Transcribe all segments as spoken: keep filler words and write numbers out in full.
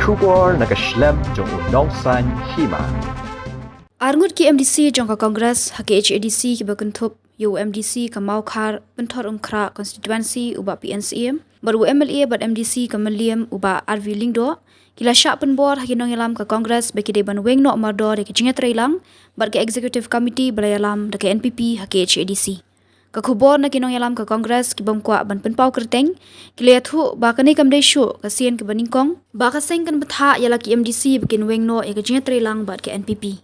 Khubor na ka shlem jong u Nongsaiñ Hima. Arngut ki M D C jong ka Congress ha K H A D C kiba kynthup ïa u M D C ka Mawkhar Pynthorumkhrah constituency u Bah P N Syiem bad u M L A bad M D C ka Mylliem u Bah R V Lyngdoh ki la shah pynbor ha ki nongïalam ka Congress ba ki dei ban weng noh mardor ïa ka jingïatreilang bad ka Executive Committee ba la ïalam da ka N P P ha K H A D C. Ka khubor na ki nongïalam ka Congress ki bym kwah ban pynpaw kyrteng ki la ïathuh ba kane kam dei shuh ka sien kaba nyngkong ba ka seng kan bthah ïa la ki M D C ba kin weng noh ïa ka jingïatreilang bad ka N P P.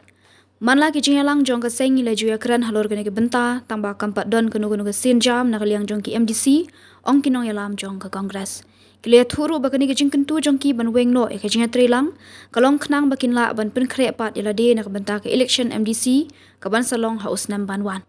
Man la ki jingïalang jong ka seng ngi la ju ïakren halor kane ka bynta tang ba kam pat don kano kano ka sienjam na ka liang jong ki M D C, ong ki nongïalam jong ka Congress. Ki la ïathuh ruh ba kane ka jingkyntu jong ki ban weng noh ïa ka jingïatreilang ka long khnang ba kin lah ban pynkhreh pat ïa lade na ka bynta ka election M D C ka ban sa long ha u snem ban wan.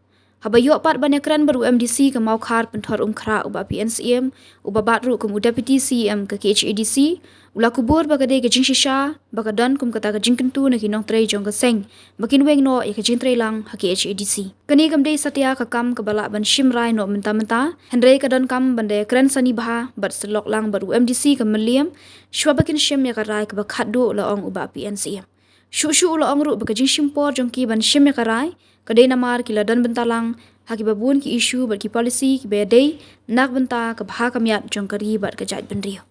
Haba ïoh pat ban ïakren bad u M D C ka Mawkhar Pynthorumkhrah u Bah P N Syiem uba bat ruh kum u Deputy C E M ka K H A D C, u la kubur ba ka dei ka jingshisha ba ka don kum kata ka jingkyntu na ki nongtrei jong ka seng ba kin weng noh ïa ka jingtreilang ha K H A D C. Kane kam dei satia ka kam kaba lah ban shim rai noh mynta mynta, hynrei ka donkam ban da ïakren sani bha bad syllok lang bad u M D C ka Mylliem shuwa ba kin shim ïa ka rai kaba khatduh, la ong u Bah P N Syiem. Shuh shuh u la ong ruh ba ka jingshim por jong ki ban shim ïa ka rai ka dei namar ki la don bynta lang ha kiba bun ki issue bad ki policy kiba ïadei na ka bynta ka bha ka miat jong ka ri bad ka jaitbynriew.